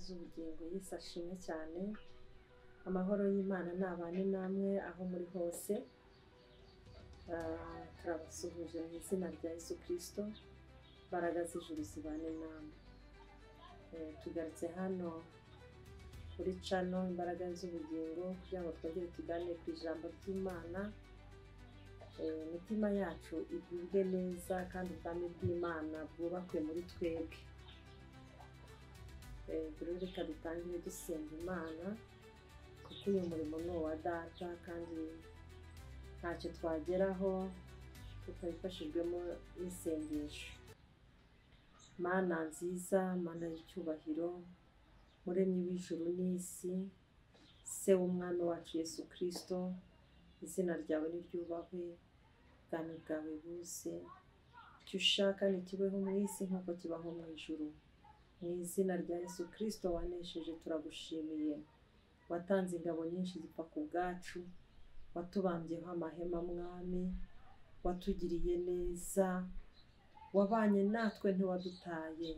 Z'ubugingo. Yesu ashimwe cyane. Amahoro y'Imana nabane namwe aho muri hose. Turabasuhuje mu izina rya Yesu Kristo. Imbaraga z'ijuru zibane namwe. Tugarutse hano kuri channel Imbaraga z'Ubugingo kugira ngo twongere tuganire ku ijambo ry'Imana. Imitima yacu igubwe neza kandi ubwami bw'Imana bwubakwe muri twebwe. Reka dutangire dusenga Imana, kuko uyu murimo ni uwa Data kandi ntacyo twageraho tutabifashijwemo n'isengesho. Mana nziza, Mana y'icyubahiro, Muremyi w'ijuru n'isi, Se w'Umwami wacu Yesu Kristo, izina ryawe niryubahwe, ubwami bwawe buze, icyo ushaka ntikibeho mu isi nk'uko kibaho mu ijuru. Mu izina rya Yesu Kristo wanesheje turagushimiye. Watanze ingabo nyinshi zipfa ku bwacu, watubambyeho amahema Mwami, watugiriye neza, wabanye natwe ntiwadutaye,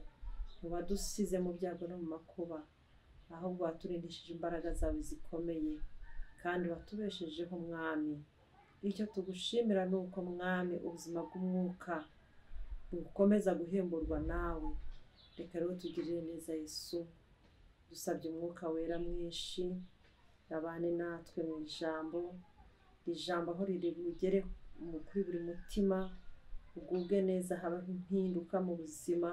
ntiwadusize mu byago no mu makuba, ahubwo waturindishije imbaraga zawe zikomeye kandi watubeshejeho Mwami. Icyo tugushimira ni uko Mwami ubuzima bw'umwuka bukomeza guhemburwa nawe. Reka rero tugirire neza Yesu, dusabye umwuka wera mwinshi abane natwe mu ijambo, ijambo aho riri bugere kuri buri mutima, ugubwe neza, habeho impinduka mu buzima,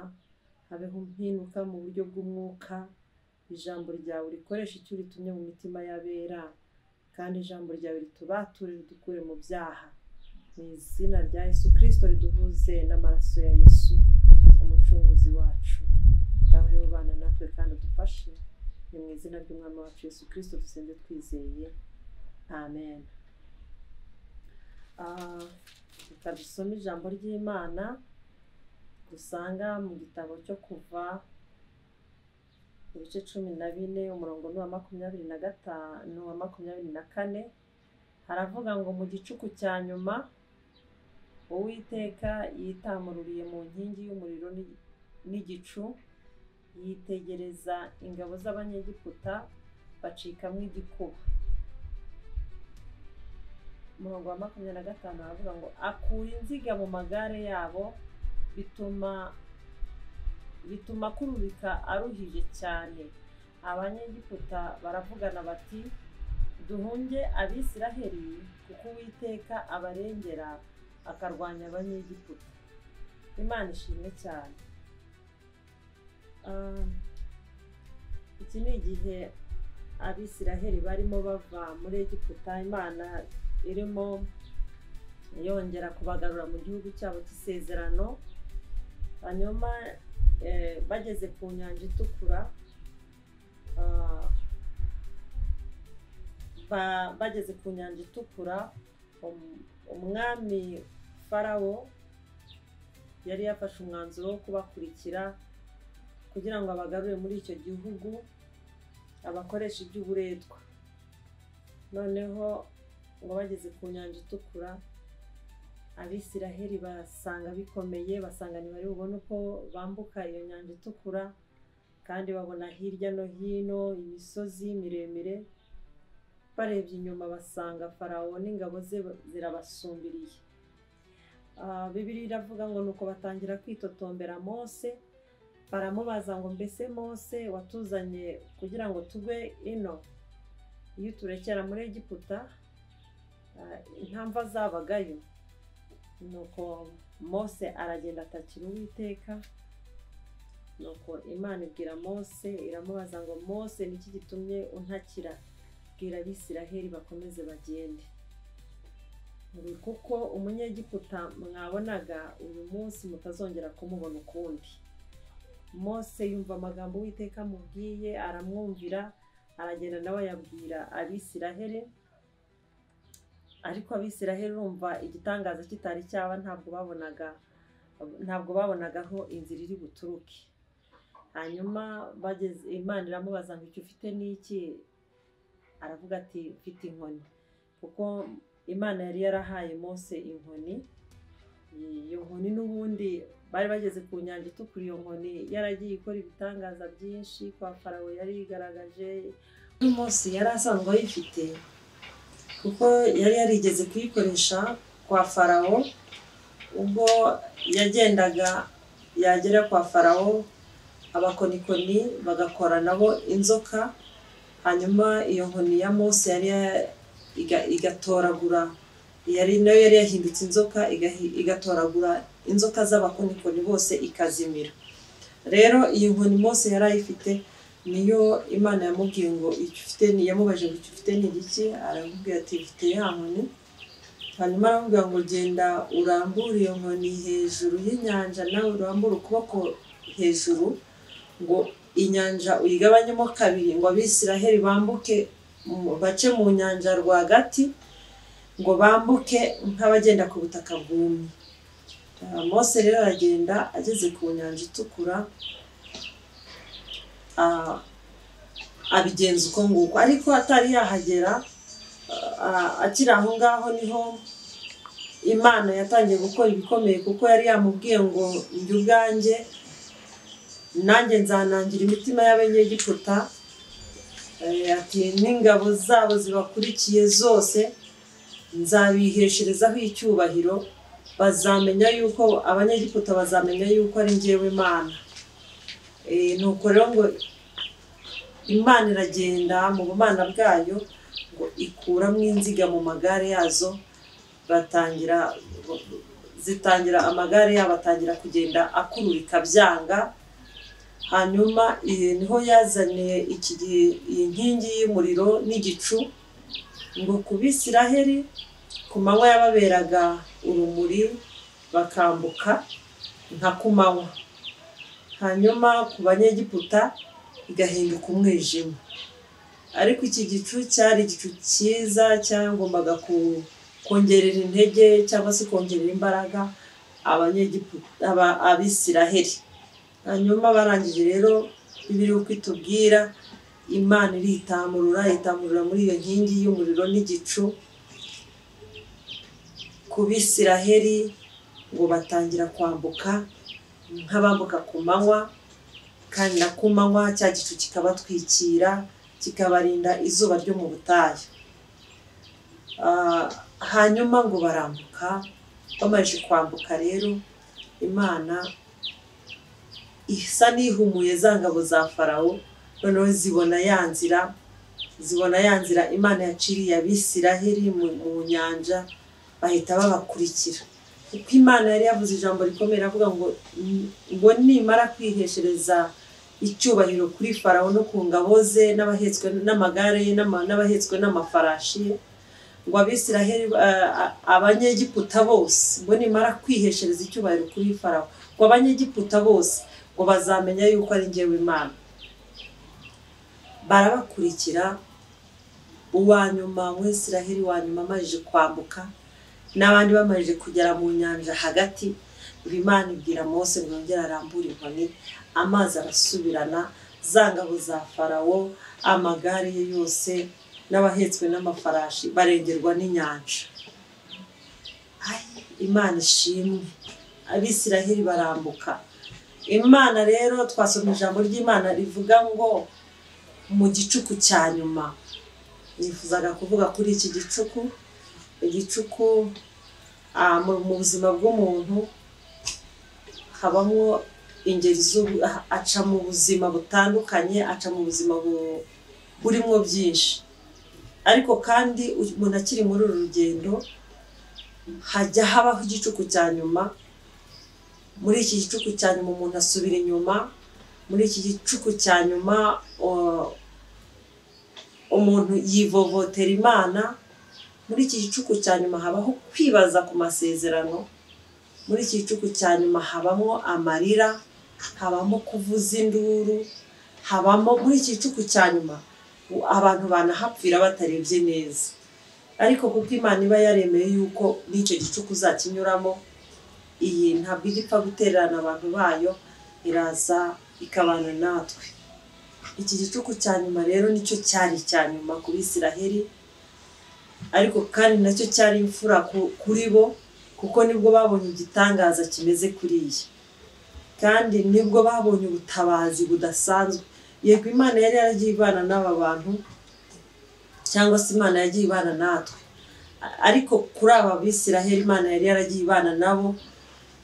habeho impinduka mu buryo bw'umwuka. Ijambo ryawe rikoresha icyo uritumye mu mitima y'abera, kandi ijambo ryawe ritubature ridukure mu byaha. Mu izina rya Yesu Kristo riduhuze n'amaraso ya Yesu umucunguzi wacu. Ngaho rero bana natwe kandi udufashe, ni mu izina ry'Umwami wacu Yesu Kristo dusenze twizeye, amen. Reka dusome ijambo ry'Imana dusanga mu gitabo cyo Kuva ibice 14 umurongo ni wa 25 wa 24. Haravuga ngo mu gicuku cya nyuma Uwiteka yitamururiye mu nkingi y'umuriro n'igicu, yitegereza ingabo z'Abanyegiputa bacikamwo igikuba. Umurongo wa 25 aravuga ngo akura inziga mu magare yabo, bituma kurubika aruhije cyane. Abanyegiputa baravugana bati duhunge Abisiraheli, kuko Uwiteka abarengera akarwanya Abanyegiputa. Imana ishimwe cyane. Iki ni igihe Abisiraheli barimo bava muri Egiputa, Imana irimo yongera kubagarura mu gihugu cyabo cy'isezerano. Hanyuma bageze ku nyanja itukura, bageze ku nyanja itukura, umwami Farawo yari yafashe umwanzuro wo kubakurikira kugira ngo abagarure muri icyo gihugu, abakoresha iby'uburetwa. Noneho ngo bageze ku nyanja itukura, Abisiraheli basanga bikomeye, basanga ntibari bubone uko bambuka iyo nyanja itukura, kandi babona hirya no hino imisozi miremire. Barebye inyuma basanga Farawo n'ingabo ze zirabasumbiriye. Bibiliya iravuga ngo nuko batangira kwitotombera Mose, baramubaza ngo mbese Mose watuzanye kugira ngo tugwe ino, iyo turekera muri Egiputa nta mva zabagayo. Nuko Mose aragenda atakira Uwiteka. Nuko Imana ibwira Mose, iramubaza ngo Mose niki gitumye untakira? Bwira Abisiraheli bakomeze bagende, kuko umunyegiputa mwabonaga uyu munsi mutazongera kumubona ukundi. Mose yumva amagambo Uwiteka amubwiye, aramwumvira, aragenda nawe ayabwira Abisiraheli. Ariko Abisiraheli urumva igitangaza kitari cyaba, ntabwo babonagaho inzira iri buturuke. Hanyuma bageze, Imana iramubaza ngo icyo ufite ni iki? Aravuga ati mfite inkoni, kuko Imana yari yarahaye Mose inkoni. Iyo nkoni n'ubundi bari bageze ku nyanja itukura, iyo nkoni yaragiye ikora ibitangaza byinshi kwa Farawo, yari yigaragaje. Mose yari asanzwe ayifite kuko yari yarigeze kuyikoresha kwa Farawo, ubwo yagendaga yagera kwa Farawo abakonikoni bagakora nabo inzoka, hanyuma iyo nkoni ya Mose yari igatoragura, yari nayo yari yahindutse inzoka, igatoragura inzoka z'abakonikoni bose ikazimira. Rero iyi nkoni Mose yari ayifite, niyo Imana yamubwiye ngo icyo ufite ni, yamubajije ngo icyo ufite ni igiki, aramubwira ati mfite ya nkoni. Hanyuma aramubwira ngo genda urambure iyo nkoni hejuru y'inyanja, nawe urambure ukuboko hejuru, ngo inyanja uyigabanyemo kabiri, ngo Abisiraheli bambuke bace mu nyanja rwagati, ngo bambuke nk'abagenda ku butaka bwumye. Mose rero aragenda ageze ku nyanja itukura, abigenza uko nguko, ariko atari yahagera, akiri aho ngaho niho Imana yatangiye gukora ibikomeye, kuko yari yamubwiye ngo njye ubwanjye nanjye nzanangira imitima y'Abanyegiputa, ati n'ingabo zabo zibakurikiye zose nzabihesherezaho icyubahiro, bazamenya yuko Abanyegiputa bazamenya yuko ari njyewe Imana. Nuko rero ngo Imana iragenda mu bumana bwayo ngo ikuramo inziga mu magare yazo, batangira zitangira amagare yabo atangira kugenda akururika byanga. Hanyuma niho yazaniye iki iyi nkingi y'umuriro n'igicu, ngo ku Bisiraheli ku manywa yababeraga urumuri bakambuka nka ku manywa, hanyuma ku Banyegiputa igahinduka umwijima. Ariko iki gicu cyari igicu cyiza cyagombaga kongerera intege cyangwa se kongerera imbaraga Abanyegiputa, Abisiraheli. Hanyuma barangije rero Bibiliya uko itubwira, Imana iritamurura, itamurura muri iyo nkingi y'umuriro n'igicu ku Bisiraheli, ngo batangira kwambuka nk'abambuka ku manywa, kandi na ku manywa cya gicu kikabatwikira kikabarinda izuba ryo mu butayu. Hanyuma ngo barambuka, bamaze kwambuka rero Imana isa n'ihumuye za ngabo za Farawo, noneho zibona ya nzira, zibona ya nzira Imana yaciriye Abisiraheli mu nyanja, bahita babakurikira. Kuko Imana yari yavuze ijambo rikomeye iravuga ngo ngo nimara kwiheshereza icyubahiro kuri Farawo no ku ngabo ze n'abahetswe n'amagare ye n'abahetswe n'amafarashi ye, ngo Abisiraheli Abanyegiputa bose, ngo nimara kwiheshereza icyubahiro kuri Farawo, ngo Abanyegiputa bose ngo bazamenya yuko ari njyewe Imana. Barabakurikira, uwa nyuma Umwisiraheli wa nyuma amajije kwambuka n'abandi bamajije kugera mu nyanja hagati, Imana ibwira Mose ngo yongere arambure inkoni, amazi arasubirana, za ngabo za Farawo, amagare ye yose n'abahetswe n'amafarashi barengerwa n'inyanja. Imana ishimwe, Abisiraheli barambuka. Imana rero twasomye ijambo ry'Imana rivuga ngo mu gicuku cya nyuma. Nifuzaga kuvuga kuri iki gicuku. Igicuku mu buzima bw'umuntu habamo ingeri, aca mu buzima butandukanye, aca mu buzima burimo byinshi, ariko kandi umuntu akiri muri uru rugendo hajya habaho igicuku cya nyuma. Muri iki gicuku cya nyuma umuntu asubira inyuma, muri iki gicuku cya nyuma umuntu yivovotera Imana, muri iki gicuku cya nyuma habaho kwibaza ku masezerano, muri iki gicuku cya nyuma habamo amarira, habamo kuvuza induru, habamo muri iki gicuku cya nyuma abantu banahapfira batarebye neza. Ariko kuko Imana iba yaremeye yuko n'icyo gicuku uzakinyuramo, iyi ntabwo ijya ipfa gutererana abantu bayo, iraza ikabana natwe. Iki gicuku cya nyuma rero nicyo cyari icya nyuma ku Bisiraheli, ariko kandi nacyo cyari imfura kuri bo, Kuko nibwo babonye igitangaza kimeze kuriya, kandi nibwo babonye ubutabazi budasanzwe. Yego Imana yari yaragiye ibana n'aba bantu, cyangwa se Imana yagiye ibana natwe, ariko kuri aba Bisiraheli Imana yari yaragiye ibana nabo,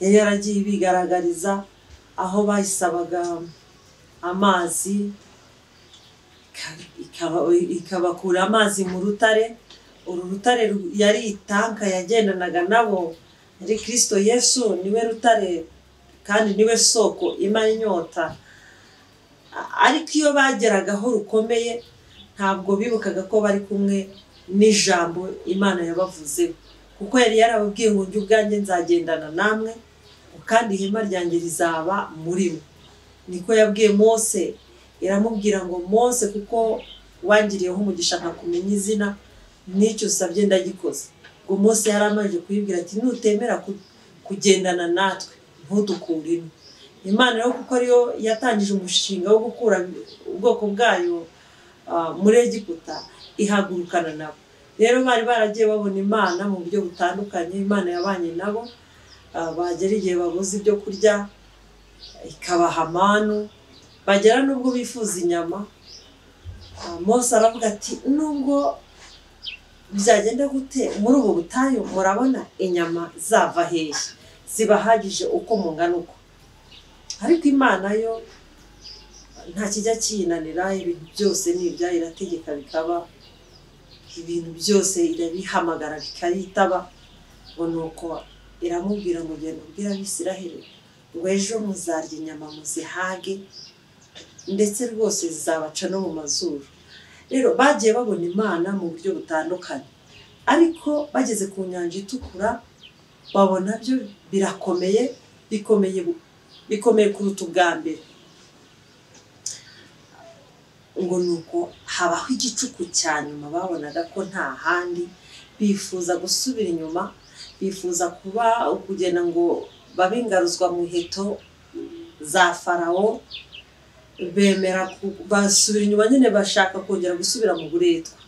yari yaragiye ibigaragariza aho bayisabaga amazi ikabakura amazi mu rutare. Uru rutare yari itanka yagendanaga nabo, yari Kristo Yesu, niwe rutare kandi niwe soko imara inyota. Ariko iyo bageragaho rukomeye ntabwo bibukaga ko bari kumwe n'ijambo Imana yabavuzeho, kuko yari yarababwiye ngo njye ubwanjye nzagendana namwe kandi ihema ryanjye rizaba muri mwe. Niko yabwiye Mose, iramubwira ngo Mose, kuko wangiriyeho umugisha nkakumenya izina, n'icyo usabye ndagikoze. Ngo Mose yari amaze kuyibwira ati nutemera kugendana natwe ntudukure ino. Imana rero kuko ariyo yatangije umushinga wo gukura ubwoko bwayo muri Egiputa, ihagurukana nabo. Rero bari baragiye babona Imana mu buryo butandukanye, Imana yabanye nabo, bagera igihe babuze ibyo kurya ikabaha amanu, bagera nubwo bifuza inyama. Mose aravuga ati nubwo byagenda gute muri ubu butayu murabona inyama zava hehe zibahagije uko mungana uko. Ariko Imana yo nta kijya kiyinanira, ibintu byose ni ibyayo, irategeka bikaba, ibintu byose irabihamagara bikayitaba. Ngo nuko iramubwira ngo genda ubwire Abisiraheli ngo ejo muzarya inyama muzihage, ndetse rwose zizabaca no mu mazuru. Rero bagiye babona Imana mu buryo butandukanye, ariko bageze ku nyanja itukura babona byo birakomeye, bikomeye kuruta ubwa mbere. Ngo nuko habaho igicuku cya nyuma, babonaga ko nta handi, bifuza gusubira inyuma, bifuza kuba kugenda ngo babingaruzwa mu heto za Farawo, bemera basubira inyuma nyine, bashaka kongera gusubira mu buretwa.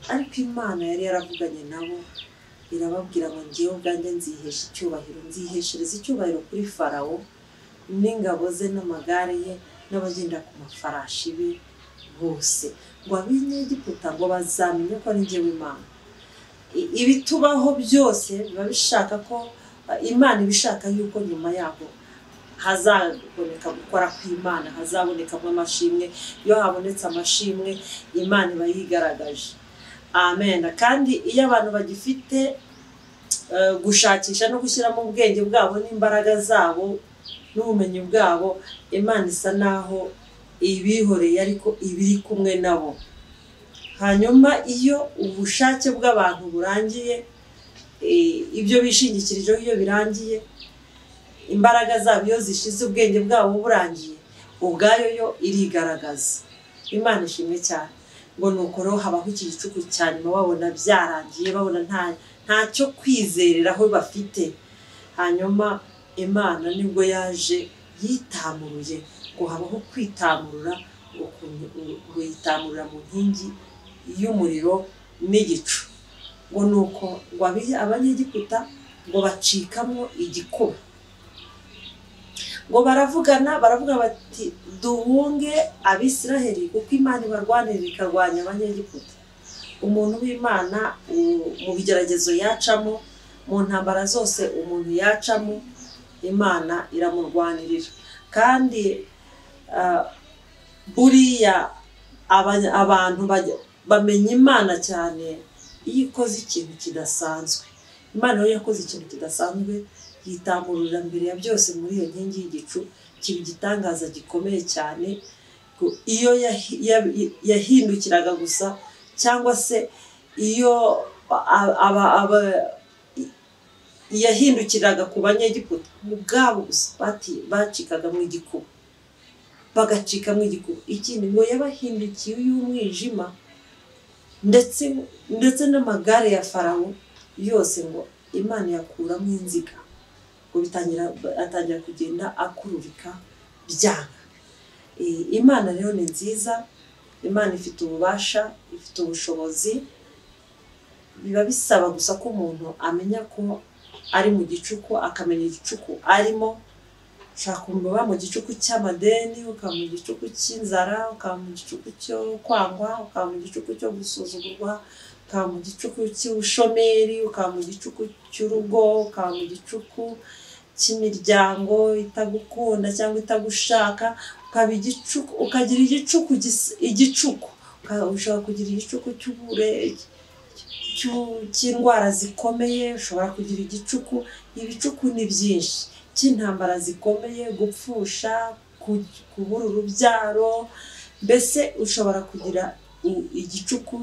Ariko Imana yari yaravuganye nabo, irababwira ngo ngewe ubwanjye nzihesha icyubahiro, nziheshereza icyubahiro kuri Farawo n'ingabo ze n'amagare ye n'abagenda ku mafarashi be bose, ngo ab'Egiputa ngo bazamenye ko ari njyewe Imana. Ibitubaho byose biba bishaka ko Imana ibishaka yuko nyuma yaho hazaboneka gukora kw'Imana, hazabonekamo amashimwe. Iyo habonetse amashimwe Imana iba yigaragaje. Amen. Kandi iyo abantu bagifite gushakisha no gushyiramo ubwenge bwabo n'imbaraga zabo n'ubumenyi bwabo, Imana isa naho ibihoreye ariko ibiri kumwe nabo. Hanyuma iyo ubushake bw'abantu burangiye, ibyo bishingikirijeho iyo birangiye, imbaraga zabo iyo zishize, ubwenge bwabo burangiye, ubwayo yo irigaragaza. Imana ishimwe cyane. Ngo nuko rero habaho iki gicuku cya nyuma, babona byarangiye, babona ntacyo kwizereraho bafite. Hanyuma Imana nibwo yaje yitamuruye, ngo habaho kwitamurura, ngo yitamurura mu nkingi y'umuriro n'igicu. Ngo nuko ngo Abanyegiputa ngo bacikamo igikuba, ngo baravugana, baravuga bati duhunge Abisiraheli kuko Imana ibarwanira ikarwanya Abanyegiputa. Umuntu w'Imana mu bigeragezo yacamo, mu ntambara zose umuntu yacamo, Imana iramurwanirira. Kandi buriya abantu bamenya Imana cyane iyo ikoze ikintu kidasanzwe. Imana yo yakoze ikintu kidasanzwe, yitamurura mbere ya byose muri iyo nkingi y'igicu, kiba igitangaza gikomeye cyane. Iyo yahindukiraga gusa, cyangwa se iyo yahindukiraga ku Banyegiputa ubwabo gusa, bacikaga mu igikuba, bagacika mu igikuba. Ikindi ngo yabahindukiye y'umwijima, ndetse n'amagare ya Farawo yose ngo Imana yakuramo inziga, ngo atangira kugenda akururika byanga. Imana rero ni nziza, Imana ifite ububasha, ifite ubushobozi. Biba bisaba gusa ko umuntu amenya ko ari mu gicuku, akamenya igicuku arimo. Ushobora kuba mu gicuku cy'amadeni, ukaba mu gicuku cy'inzara, ukaba mu gicuku cyo kwangwa, ukaba mu gicuku cyo gusuzugurwa, ukaba mu gicuku cy'ubushomeri, ukaba mu gicuku cy'urugo, ukaba mu gicuku cy'imiryango itagukunda cyangwa itagushaka, ukaba igicuku, ukagira igicuku, igicuku ushobora kugira igicuku cy'indwara zikomeye, ushobora kugira igicuku, ibicuku ni byinshi, cy'intambara zikomeye, gupfusha, kubura urubyaro, mbese ushobora kugira igicuku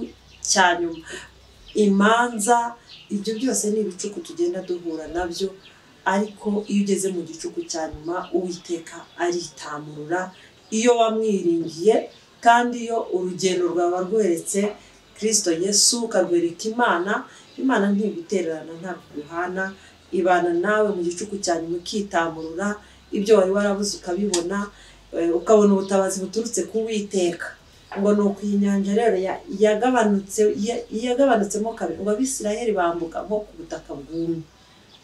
cya nyuma, imanza, ibyo byose ni ibicuku tugenda duhura nabyo. Ariko iyo ugeze mu gicuku cya nyuma, Uwiteka aritamurura iyo wamwiringiye, kandi iyo urugendo rwawe rweretse Kristo Yesu, ukarwereka Imana, Imana ntigutererana, ntabwo iguhana, ibana nawe mu gicuku cya nyuma, ukitamurura, ibyo wari warabuze ukabibona, ukabona ubutabazi buturutse ku Uwiteka. Ngo ni uko iyi nyanja rero yagabanutsemo kabiri, ngo Abisirayeli bambuka nko ku butaka bwumye.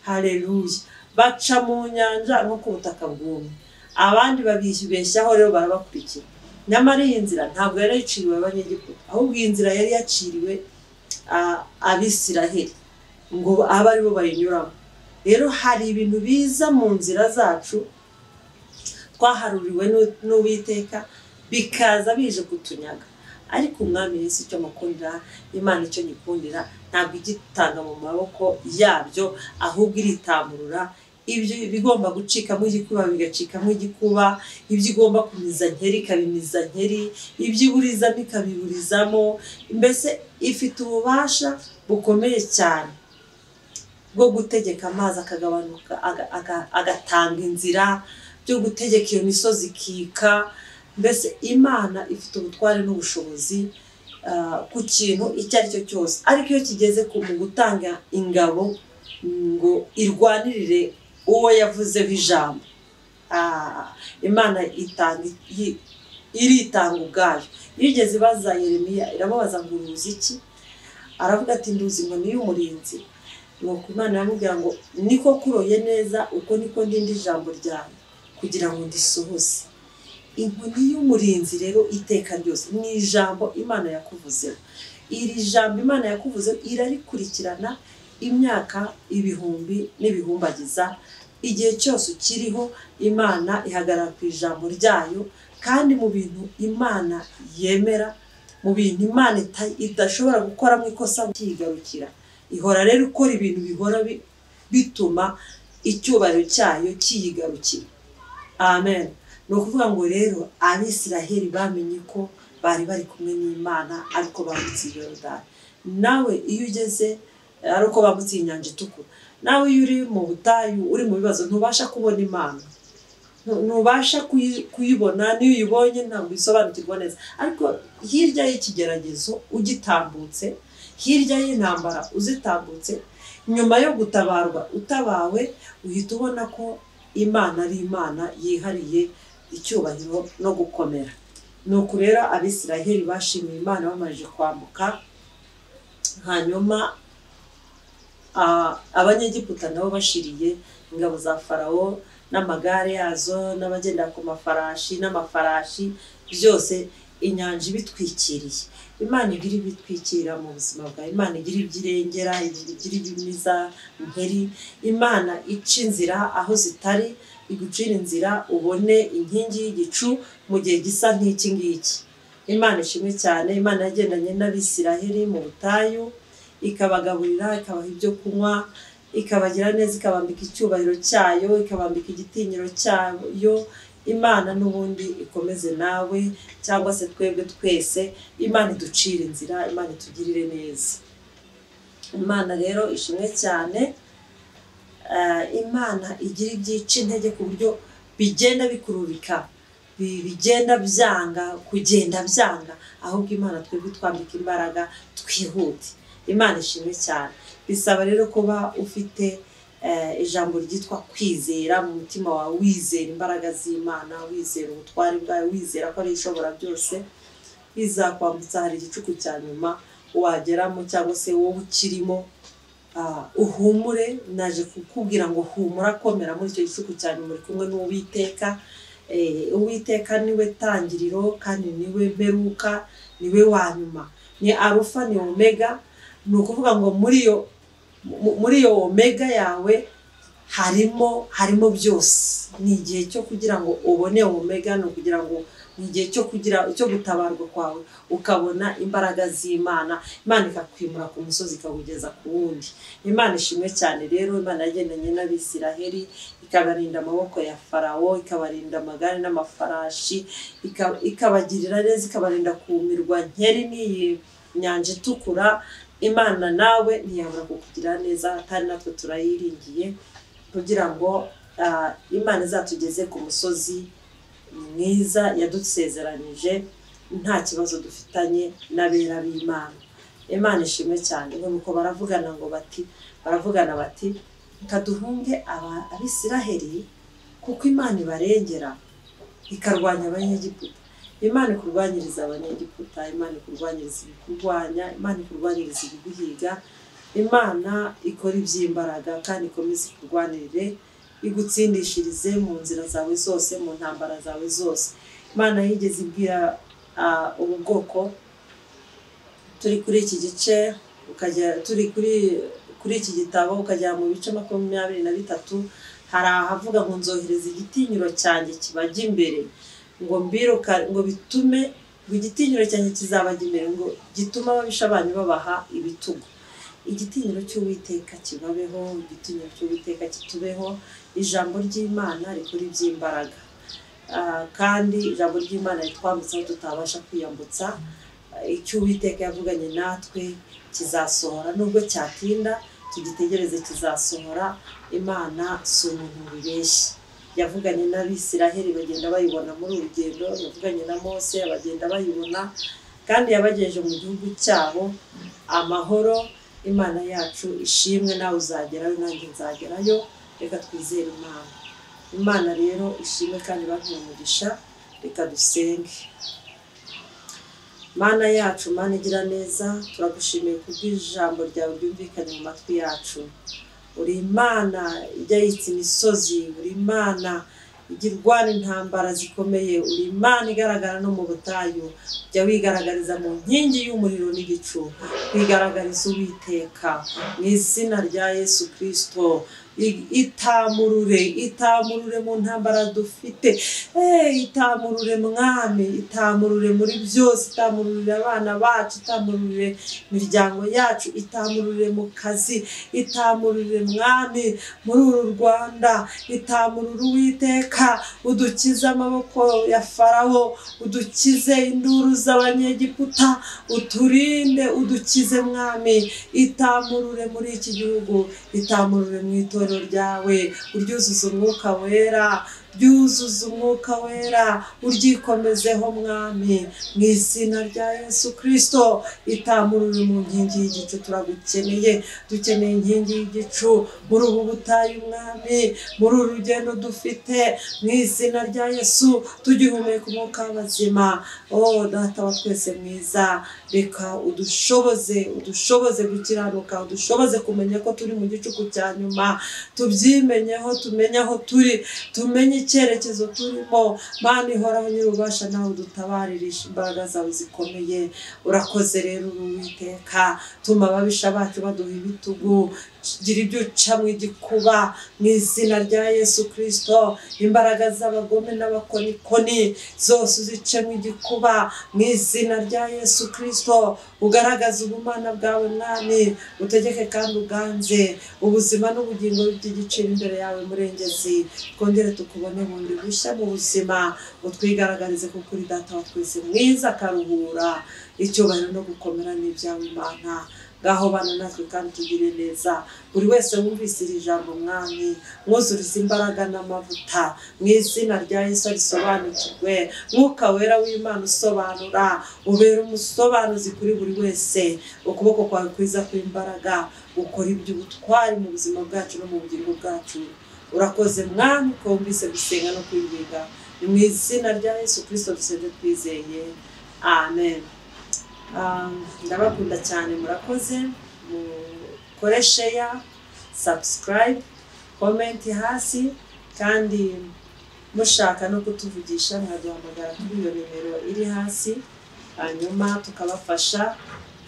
Haleluya! Baca mu nyanja nko ku butaka bwumye, abandi babibeshyaho rero barabakurikira. Nyamara iyi nzira ntabwo yari yaciriwe Abanyegiputa, ahubwo iyi nzira yari yaciriwe Abisiraheli ngo abe aribo bayinyuramo. Rero hari ibintu biza mu nzira zacu twaharuriwe n'Uwiteka, bikaza bije kutunyaga. Ariko Umwami Yesu icyo mukundira, Imana icyo nyikundira, ntabwo igitanga mu maboko yabyo, ahubwo iritamurura. Ibyo bigomba gucikamo igikuba bigacikamo igikuba, ibyo igomba kumiza nkeri ikabimiza nkeri, ibyo iburizamo ikabiburizamo. Mbese ifite ububasha bukomeye cyane bwo gutegeka amazi akagabanuka, agatanga inzira, byo gutegeka iyo misozi ikika. Mbese Imana ifite ubutware n'ubushobozi ku kintu icyo ari cyo cyose. Ariko iyo kigeze mu gutanga ingabo ngo irwanirire uwo yavuzeho ijambo, Imana iritanga ubwayo. Iyo igeze ibaza Yeremiya, iramubaza ngo uruzi iki? Aravuga ati nduzi inkoni y'umurinzi. Nuko Imana iramubwira ngo niko kuroye neza, uko niko ndinda ijambo ryawe kugira ngo ndisohoze. Inkoni y'umurinzi rero iteka ryose ni ijambo Imana yakuvuzeho. Iri jambo Imana yakuvuzeho irarikurikirana imyaka ibihumbi n'ibihumbagiza. Igihe cyose ukiriho, Imana ihagarara ku ijambo ryayo, kandi mu bintu Imana yemera, mu bintu Imana idashobora gukoramo ikosa kigarukira. Ihora rero ikora ibintu bihora bituma icyubahiro cyayo kiyigarukira. Amen. Ni ukuvuga ngo rero Abisiraheli bamenye ko bari bari kumwe n'Imana, ariko bambutse Yorodani. Nawe iyo ugeze, ariko bambutse inyanja itukura, nawe iyo uri mu butayu, uri mu bibazo, ntubasha kubona Imana, ntubasha kuyibona. Niyo uyibonye ntabwo isobanukirwa neza. Ariko hirya y'ikigeragezo ugitambutse, hirya y'intambara uzitambutse, nyuma yo gutabarwa utabawe, uhita ubona ko Imana ari Imana yihariye icyubahiro no gukomera. Nuko rero Abisiraheli bashimiye Imana bamaze kwambuka. Hanyuma Abanyegiputa nabo bashiriye ingabo za Farawo n'amagare yazo n'abagenda ku mafarashi n'amafarashi, byose inyanja ibitwikiriye. Imana igira ibitwikira mu buzima bwawe, Imana igira ibyirengera, igira ibimiza nkeri, Imana ica inzira aho zitari, igucira inzira ubone inkingi y'igicu mu gihe gisa nk'iki ngiki. Imana ishimwe cyane. Imana yagendanye n'Abisiraheli mu butayu, ikabagaburira, ikabaha ibyo kunywa, ikabagira neza, ikabambika icyubahiro cyayo, ikabambika igitinyiro cyayo. Imana n'ubundi ikomeze nawe cyangwa se twebwe twese, Imana iducire inzira, Imana itugirire neza. Imana rero ishimwe cyane. Imana igira ibyica intege ku buryo bigenda bikururika, bigenda byanga kugenda byanga, ahubwo Imana twebwe twambika imbaraga twihute. Imana ishimwe cyane. Bisaba rero kuba ufite ijambo ryitwa kwizera mu mutima wawe, wizera imbaraga z'Imana, wizera ubutware bwayo, wizera ko ari ishobora byose, izakwambutsa hari igicuku cya nyuma wageramo cyangwa se wowe ukirimo. Uhumure, naje kukubwira ngo humura, komera muri icyo gicuku cyane, muri kumwe n'Uwiteka. Uwiteka niwe tangiriro kandi niwe mperuka, niwe wa nyuma, ni Arufa ni Omega. Ni ukuvuga ngo muri iyo Omega yawe harimo byose. Ni igihe cyo kugira ngo ubone Omega, ni ukugira ngo ni igihe cyo kugira cyo gutabarwa kwawe, ukabona imbaraga z'Imana, Imana ikakwimura ku musozi ikakugeza ku wundi. Imana ishimwe cyane. Rero Imana yagendanye n'Abisiraheli, ikabarinda amaboko ya Farawo, ikabarinda amagare n'amafarashi, ikabagirira neza, ikabarinda kumirwa nkeri n'iyi nyanja itukura. Imana nawe ntiyabura kukugira neza, kandi natwe turayiringiye kugira ngo Imana izatugeze ku musozi mwiza yadusezeranyije, nta kibazo dufitanye n'abera b'Imana. Imana ishimwe cyane. Nuko baravugana ngo bati, baravugana bati kaduhunge Abisiraheli kuko Imana ibarengera ikarwanya Abanyegiputa. Imana ikurwanyiriza Abanyegiputa, Imana ikurwanyiriza ibikurwanya, Imana ikurwanyiriza ibiguhiga. Imana ikora iby'imbaraga kandi ikomeza ikurwanirire, igutsindishirize mu nzira zawe zose, mu ntambara zawe zose. Imana yigeze ibwira ubu bwoko, turi kuri iki gice, ukajya turi kuri iki gitabo ukajya mu bice 23, hari ahavuga ngo nzohereza igitinyiro cyanjye kibajya imbere, ngo mbiruka, ngo bitume ngo igitinyiro cyanjye kizabajya imbere, ngo gitume ababisha banyu babaha ibitugu. Igitinyiro cy'Uwiteka kibabeho, igitinyiro cy'Uwiteka kitubeho. Ijambo ry'Imana rikora iby'imbaraga, kandi ijambo ry'Imana ritwambutsa aho tutabasha kwiyambutsa. Icyo Uwiteka yavuganye natwe kizasohora, nubwo cyatinda tugitegereze kizasohora. Imana si umuntu wibeshya. Yavuganye n'Abisiraheli bagenda bayibona muri uru rugendo, yavuganye na Mose bagenda bayibona, kandi yabagejeje mu gihugu cyabo amahoro. Imana yacu ishimwe, nawe uzagerayo nanjye nzagerayo. Reka twizere Imana. Imana rero ishimwe kandi bahe umugisha. Reka dusenge. Mana yacu, Mana igira neza, turagushimiye kubw'ijambo ryawe ryumvikanye mu matwi yacu. Uri Imana ijya yitsa imisozi, uri Imana ijya irwana intambara zikomeye, uri Imana igaragara no mu butayu, ujya wigaragariza mu nkingi y'umuriro n'igicu, wigaragariza Uwiteka mu izina rya Yesu Kristo. Itamurure, itamurure mu ntambara dufite, itamurure Mwami, itamurure muri byose, itamurure abana bacu, itamurure imiryango yacu, itamurure mu kazi, itamurure Mwami muri uru Rwanda, itamurure Uwiteka, udukize amaboko ya Farawo, udukize induru z'Abanyegiputa, uturinde, udukize Mwami. Itamurure muri iki gihugu, itamurure mu itorero ryawe, uryuzuze umwuka wera, ryuzuze umwuka wera, uryikomezeho Mwami mu izina rya Yesu Kristo. Itamurure mu nkingi y'igicu, turagukeneye, dukeneye inkingi y'igicu muri ubu butayu Mwami, muri uru rugendo dufite mu izina rya Yesu, tugihumeka umwuka w'abazima. Oh Data wa twese mwiza, reka udushoboze, udushoboze gukiranuka, udushoboze kumenya ko turi mu gicuku cya nyuma, tubyimenyeho, tumenye aho turi, tumenye icyerekezo turimo. Mana ihoraho nyir'ububasha, nawe udutabaririsha imbaraga zawe zikomeye. Urakoze rero Uwiteka, tuma ababisha bacu baduha ibitugu, gira ibyo uca mu igikuba mu izina rya Yesu Kristo. Imbaraga z'abagome n'abakonikoni zose uzice mu igikuba mu izina rya Yesu Kristo. Ugaragaze ubumana bwawe Mwami, utegeke kandi uganze ubuzima n'ubugingo by'igiciro imbere yawe Murengezi. Twongere tukubone bundi bushya mu buzima, utwigaragarize kuko uri Data wa twese mwiza akaruhura. Icyubahiro no gukomera n'ibyawe Imana. Ngaho bana natwe kandi tugire neza. Buri wese wumvise iri jambo Mwami, mwuzurize imbaraga n'amavuta mu izina rya Yesu, risobanukirwe. Mwuka wera w'Imana usobanura, ubera umusobanuzi kuri buri wese. Ukuboko kwawe kwiza kw'imbaraga ukora iby'ubutwari mu buzima bwacu no mu bugingo bwacu. Urakoze Mwami ko wumvise gusenga no kwinginga. Ni mu izina rya Yesu Kristo dusenze twizeye, amen. Ndabakunda cyane, murakoze. Mukore share, subscribe, comment hasi, kandi mushaka no kutuvugisha mwaduhamagara kuri iyo nimero iri hasi, hanyuma tukabafasha.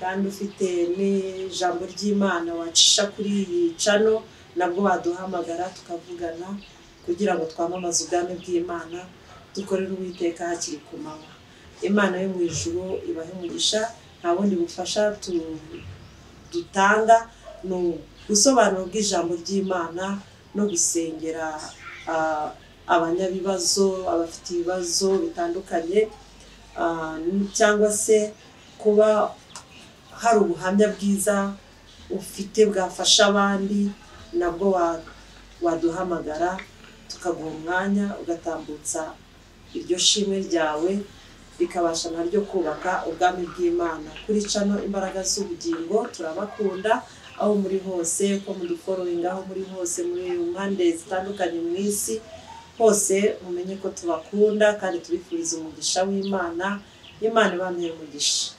Kandi ufite n'ijambo ry'Imana wacisha kuri iyi channel, nabwo waduhamagara tukavugana, kugira ngo twamamaze ubwami bw'Imana, dukorere Uwiteka hakiri ku manywa. Imana yo mu ijuru ibahe umugisha. Nta bundi bufasha dutanga, ni ubusobanuro bw'ijambo ry'Imana no gusengera abanyabibazo, abafite ibibazo bitandukanye, cyangwa se kuba hari ubuhamya bwiza ufite bwafasha abandi, nabwo waduhamagara tukaguha umwanya ugatambutsa iryo shimwe ryawe, rikabasha naryo kubaka ubwami bw'Imana. Kuri channel Imbaraga z'Ubugingo turabakunda aho muri hose, ko mudufollowinga aho muri hose, muri mpande zitandukanye mu isi hose, mumenye ko tubakunda kandi tubifuriza umugisha w'Imana. Imana ibamere umugisha.